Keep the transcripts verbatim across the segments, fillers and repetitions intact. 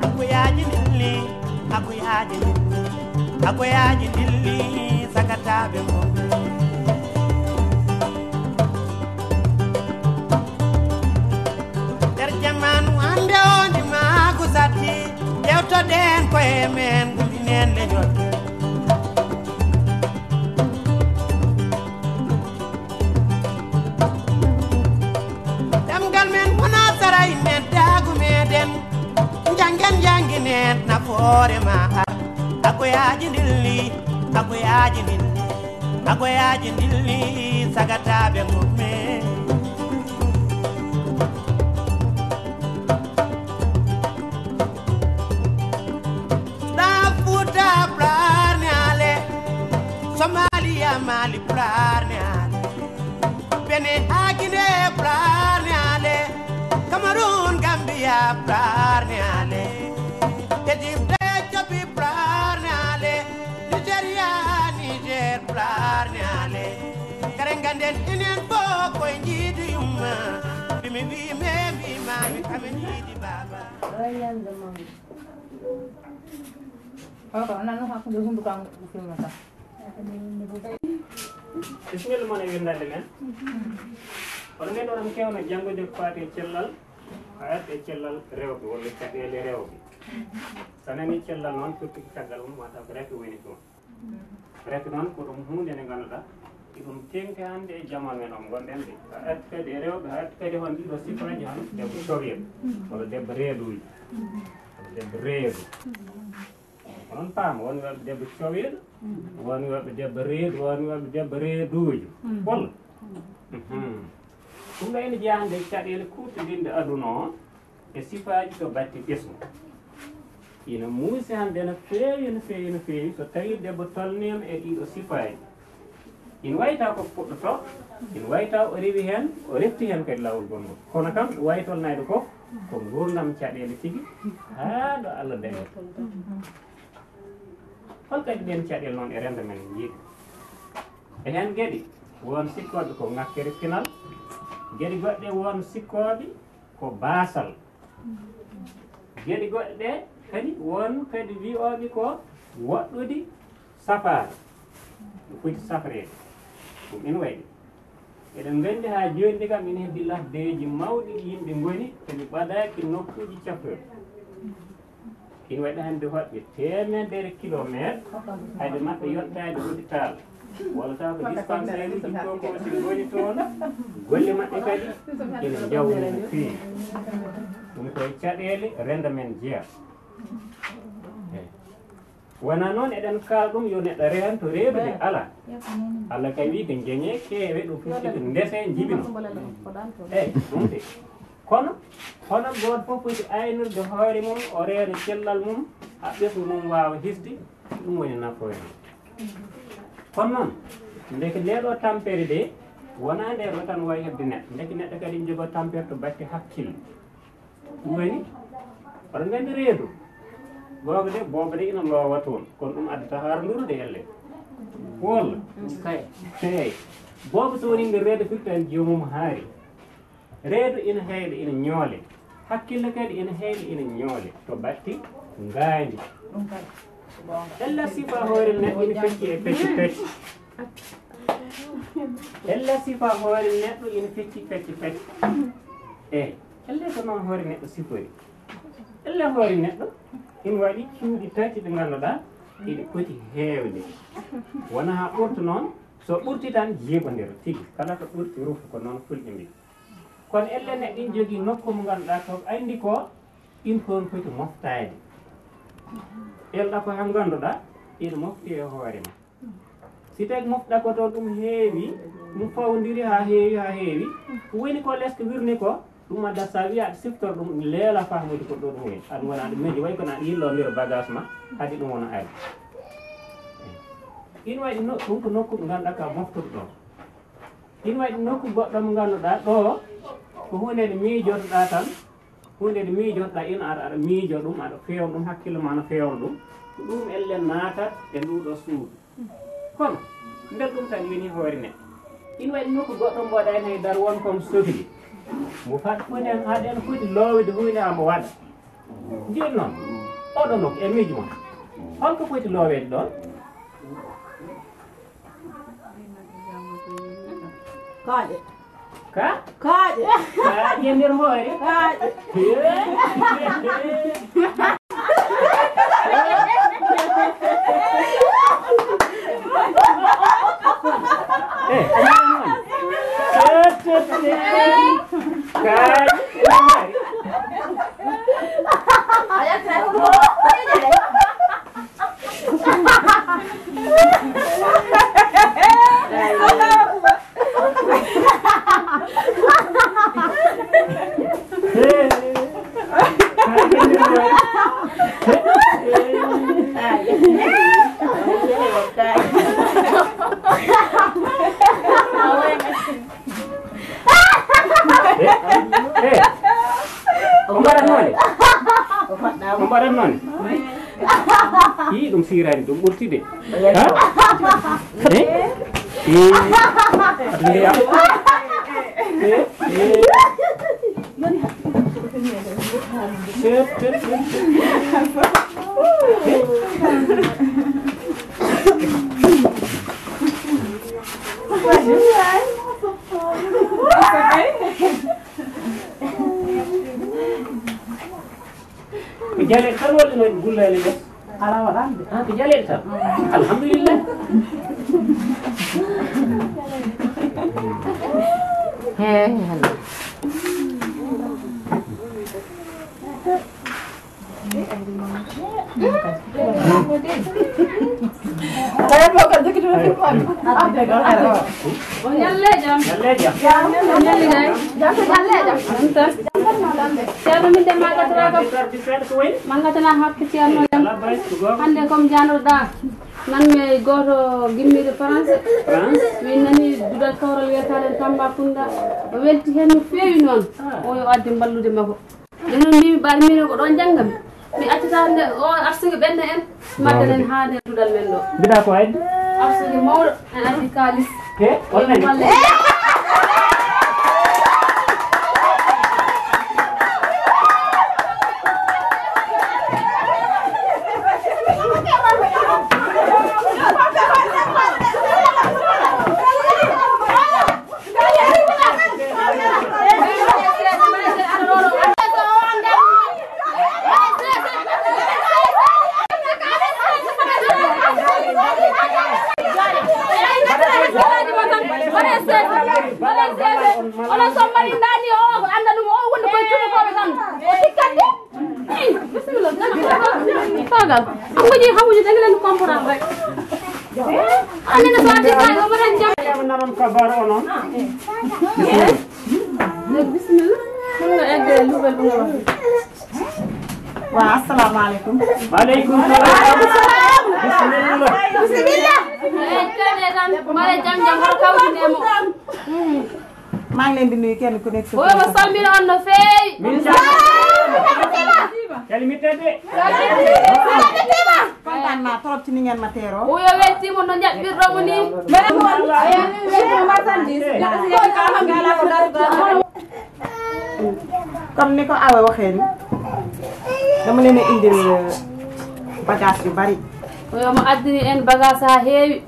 Akoyaaji ndilli, akoyaaji ndilli, akoyaaji ndilli, sagataaɓe mum. Nder jamaanu hannde o, ndimaagu satti, ƴeewtoɗen koye men, ngumminen leñol. Ɗemngal men wona saray men, daagu meɗen. Njanngen, njannginen, nafoore ma ar. Akoyaaji ndilli, akoyaaji ndilli, akoyaaji ndilli, sagataaɓe ngumme. Ɗa Fuuta, Pulaar ne ale. Somalia, Mali, Pulaar ne ale. Benin, haa Guinée, Pulaar ne ale. Cameroun, Gambia, Pulaar ne ale. Égypte, Éthiopie, Pulaar ne ale. Nigeria, Niger, Pulaar ne ale. Kare ngannden enen fof koye njiidi yumma. Mbi mi wi me mbi ma mi kame njiidi baaba. Oto nan hakkunde hunduko am ko filmata. Bisimilla mon e winndande men. Oɗon nganndi oɗon keewna janngude ko faati e cellal, haa e cellal rewɓe walla caɗeele rewɓe. So a nanii cellal noon, firti ko caggal mum, wata ko rewɓe woni toon. Rewɓe noon ko ɗum huunde nde ngannduɗaa, iɗum teŋti hannde e jamaanu men o ngonɗen ɗo. Haa kadi e rewɓe, haa kadi hon ɗiɗo sifaaji hon debbo cowel, walla debbo reeduujo, walla debbo reedu. Onon paama, won wi'ooɓe debbo cowel, won wi'ooɓe debbo reedu, won wi'ooɓe debbo reeduujo. Walla? Mhm. Ɗum ɗo ene jeyaa hannde e caɗeele kuutorɗe aduna o, e sifaaji to batte ɓesngu. Ina muusi hannde no feewi, no feewi, no feewi, so tawii debbo tolniima e ɗiɗo sifaaji. Ina wayi taw ko puɗɗotoo, ina wayi taw o rewi heen, o refti heen kadi laawol gongol. Kono kam, wayi tolnaade ko, ko nguurndam caɗeele tigi, haa ɗo Allah dañi. Hol kadi ɗeen caɗeele noon e renndo men njiiɗi? E heen geɗe, won sikkooɓe ko ŋakkere pinal, geɗe goɗɗe won sikkooɓe ko baasal. Geɗe goɗɗe ɗe kadi won kadi wiyooɓe ko woɗɗude safaara, no foti safreede. Ɗum ene wayi. Eɗen nganndi haa jooni de kam ene heddi laddeeji mawɗi ɗi yimɓe ngoni, kadi ɓadaaki nokkuuji cafrirɗi. Ina waɗi hannde hoɗɓe teemedere kilomeetre, hayde maɓɓe yottaade hôpital. Walla taw ko dispensaire uji kokoosi ngoni toon, golle maɓɓe kadi ina njawni no feewi. Ɗum koye caɗeele renndo men jeyaa. Eey. Wonaa noon eɗen kaala ɗum yo neɗɗo reen to reedu de, alaa. Allah kay wii ko njeñe keewe ɗum fof siko ndese njibino. Eey, ɗum de. Kono, hono gooto fof foti aynorde hoore mum, o reena cellal mum, haa ɓesngu mum waawa hisde, ɗum woni nafoore mum. Kono noon, ndeke ndee ɗoo tampere de, wonaa ndee ɗoo tan wawi heɓde neɗɗo. Ndeke neɗɗo kadi ne jogoo tampere to batte hakkille. Ɗum woni, oɗon nganndi reedu. Gooto de, boobo de ina loowa toon, kono ɗum addata haaranduru de elle. Walla? Eey. Boobo so woni nder reedu firti tan joomum haari. Reedu ina heyɗa, ina ñoole. Hakkille kadi ina heyɗa, ina ñoole. To batte ngaandi. Ella sifa hoore neɗɗo ina fecci e pecce tati. Ella sifa hoore neɗɗo ina fecci pecce tati. Eey, ella ko noon hoore neɗɗo sifori. Ella hoore neɗɗo ina waɗi cuuɗi tati ɗi ngannduɗaa iɗi poti heewde. Wona haa ɓurta noon, so ɓurti tan jiiɓondira tigi. Kala ko ɓurti rufu ko noon fulɓe mbi. Kono ella neɗɗo ina jogii nokku mo ngannduɗaa ko anndi ko ɗin ko on poti moftaade. Elɗa ko haa ngannduɗaa ina mofti e hoore ma. Si tawii mofɗa ko toon ɗum heewi, ɗum fawndiri haa heewi, haa heewi, ko woni ko leeso wirni ko, ɗum adda so a wiya aɗa siftora ɗum, ɗum leela faamude ko ɗo ɗum woni. Aɗa wona aɗa miiji, way kono aɗa yillondira bagage ma, haade ɗum wona ari. Ina waɗi no-, ɗum ko nokku mo ngannduɗaa ka moftuɗo ɗon. Ina waɗi nokku goɗɗo mo ngannduɗaa ɗo ko huunde nde miijotoɗaa tan, huunde nde miijotoɗaa ina aɗa, aɗa miijo ɗum, aɗa feewna ɗum, hakkille ma no feewna ɗum. Ko ɗum ellen naata e nduu ɗoo suudu. Kono mbel ɗum tan yoni hoore neɗɗo. Ina waɗi nokku goɗɗo mboɗa en hay dar won kon sokli. Mo fat huunde haɗen foti loowde huunde amo waɗa. Jiɗ noon, oɗo nokku e miijo mon. Holko foti looweede ɗoon? Kaaƴe. Ka? Kaaƴe. Kaaƴe nder hoore? Kaaƴe. Eh, a ñaama noon. Tut, tut, tut. Kaaƴe nder hoore. Eh, eh. On mbaɗatnoo nde? On mbaɗatnoo nde? Ii, ɗum siiraani, ɗum ɓurti de. Ha? Eh? Ii, aɗa ndeyam. Eh, eh. Tet, tet, tet, tet. Ko jaleeɗe tan walla no gullaali nde? Alaa waɗande. Ah, ko jaleeɗe tan? Alhamdulillah. He, he, he. Tawi ko ka dikiti ko ko. Abde ko. O ñalle jam. Ñalle jam. O ñalle jam. Jam ko ñalle jam. Ɗum tan. Ceerno min de magatata kam. Magatana hakke ceerno jam. Hannde comme janoɗa. Nan mi gooto gimmiiɗo France. France? Min nani duɗal kawral wiyataɗen Tambacounda. O welti heen no feewi noon. Ah. O yo adde mballude makko. Ɓe noon mbimi ɓaade min ko ɗon janngami. Mi accata nde o arsike ɓenne en. Madden en haa nder duɗal men ɗo. Mbiɗa ko addi? Arsike mawɗo en addi kaalis. He, on nani? Walle. Onon so mbaɗi ndani o, o anda ɗum, o woni koye tubakooɓe tan. O tikkat de. Fagal. Hamuji, hamuji, da ngeen comprendre rek. Anene so ati kay o mbaɗan jam. Nanon kabar onon. Bismillah. Bismillah. Mun nga egge lugal ɗum. Wa assalamu alaikum. Wa alaikum salam. Bismillah. Bismillah. Eh, kay de tan, mbaɗe jam jam, hoto kawtine mo. Maa ngi leen di nuyu kenn ku nekk sa tur. Oyo, salmina on no feewi. Min calmina. Calminte de. Kontaan naa trop ci ni ngeen ma teeroo. Oyo, weltiima no njaɓɓirɗo mo ni. Mbeɗa ko woni. Marchandise. Comme ni ko Awa waxee ni, dama leen a indil bagage yu bari. Oyo, mo addini en bagage haa heewi.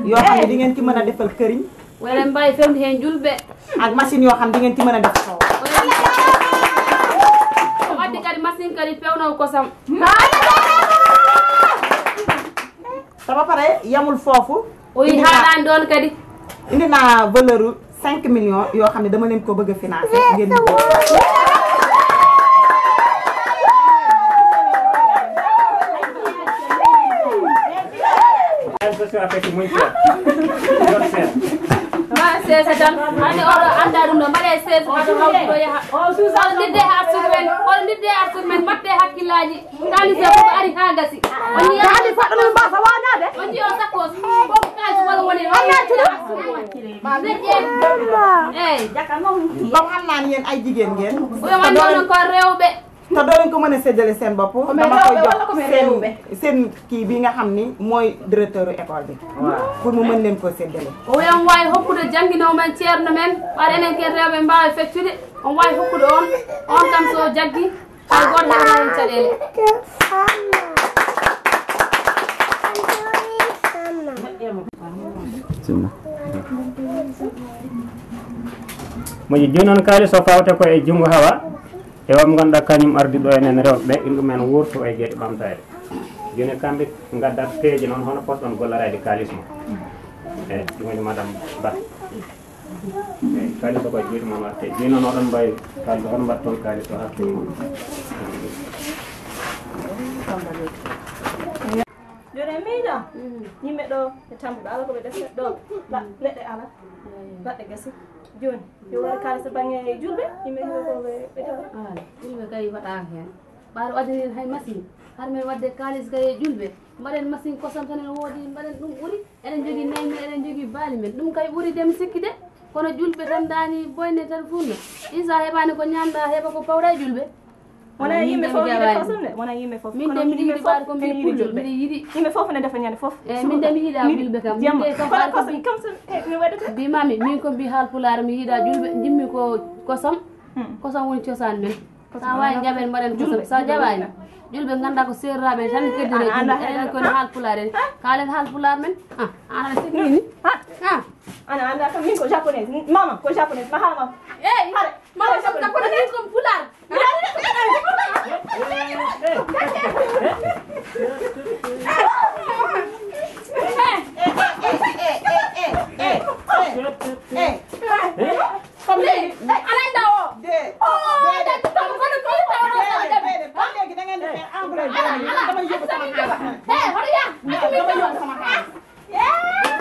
Yoo xam ne di ngeen ci mën a defal këriñ. Wala mbawi fewde heen julɓe. Ak machine yoo xam di ngeen ci mën a def soow. O addi kadi machine kadi pewnowo kosam. Te ba pare yamul foofu. O yi haaɗaani ɗoon kadi. Indi naa valeur cinq millions yoo xam ne dama leen ko bëgg a financer. Ngeen di ko. Association affecté muy seet. Jot seet. Ma seesa tan, hande oɗo anda ɗum ɗo, mbaɗe seesa, haɗo hawti ɗo yaha. On nidde ha arsuɓe men, on nidde ha arsuɓe men, mbaɗde hakkillaaji. Kaalis e ko ari ha gasi. On njiya kaalis faɗɗo min mbasa wañade. On njiya o sakko. Eey. Comme xam naa ni yéen ay jigéen ngeen. Te doo leen ko mën a séddale seen bopp. Dama koy jox seen seen kii bi nga xam ni mooy directeur école bi. Pour mu mën leen ko séddale. O wiyan waawi hokkude jannginoowo men, ceerno men, ɓaade enen ken rewɓe mbaawi feccude, on waawi hokkude on, on kam so jaggi, hay gooto heɓataa heen caɗeele. Moƴƴi, jooni noon kaalis o fawte ko e junngo Hawa, e o mo ngannduɗaa kañum ardi ɗo enen rewɓe, inɗum en wuurto e geɗe ɓamtaare. Jooni kamɓe ngaddat peeje noon, hono potɗon gollorade kaalis mo. Eyi, ɗum woni madame Ba. Eyi, kaalis o ko e juuɗe mon watte. Jooni noon oɗon mbawi kalde hono mbaɗton kaalis o haa feewi. Jooni e miijo, yimɓe ɗo e tampuɓe, ala ko ɓe defata ɗo, la-, leɗɗe ala, laɗɗe gasi. Jooni, yo waɗe kaalis e bannge julɓe, yimɓe heɓe ko ɓe, ɓe defata. Ala, julɓe kay waɗaaka heen. Ɓaade o addani en hay machine, har men waɗde kaalis kay e julɓe. Mbaɗen machine kosam tan ene woodi, mbaɗen ɗum ɓuri. Eɗen njogii nayi men, eɗen njogii baali men. Ɗum kay ɓuri de, mi sikki de. Kono julɓe tan daani boyne tan funno. Isa heɓaani ko ñaamɗa, heɓa ko pawɗa e julɓe. Wona yimɓe fof yiɗi kosam de, wona yimɓe fof. Min de miɗa yiɗi ɓaade ko mbiye pullo, miɗa yiɗi. Yimɓe fof ne defa ñande fof. Eyi, min de mi yiɗa julɓe kam. Min de kam ɓaade ko mbi-, kam so, e, mi waɗata. Mbimami, min ko mbi haal pulaar mi yiɗa julɓe, njimmi ko kosam. Kosam woni cosaan men. Sa waawi njaɓen mbaɗen kosam, sa jaɓaani. Julɓe ngannda ko seeraaɓe tan keddina julɓe. Enen ko haal pulaar en. Kaalen haal pulaar men. Ah, ana sikki ni. Ah. Ana anda kam min ko japonais. Mama ko japonais. Ma haala ma. Eyi. Hare. Mama ko japonais. Ko min ko pulaar. Comme léegi, eh, ana inda o. De. Oh, de, de, de, de, de, comme léegi da ngeen di faire engrais. Dama yóbbu sama xaalis. Eh, xoolal yaa. Dama yóbbu sama xaalis.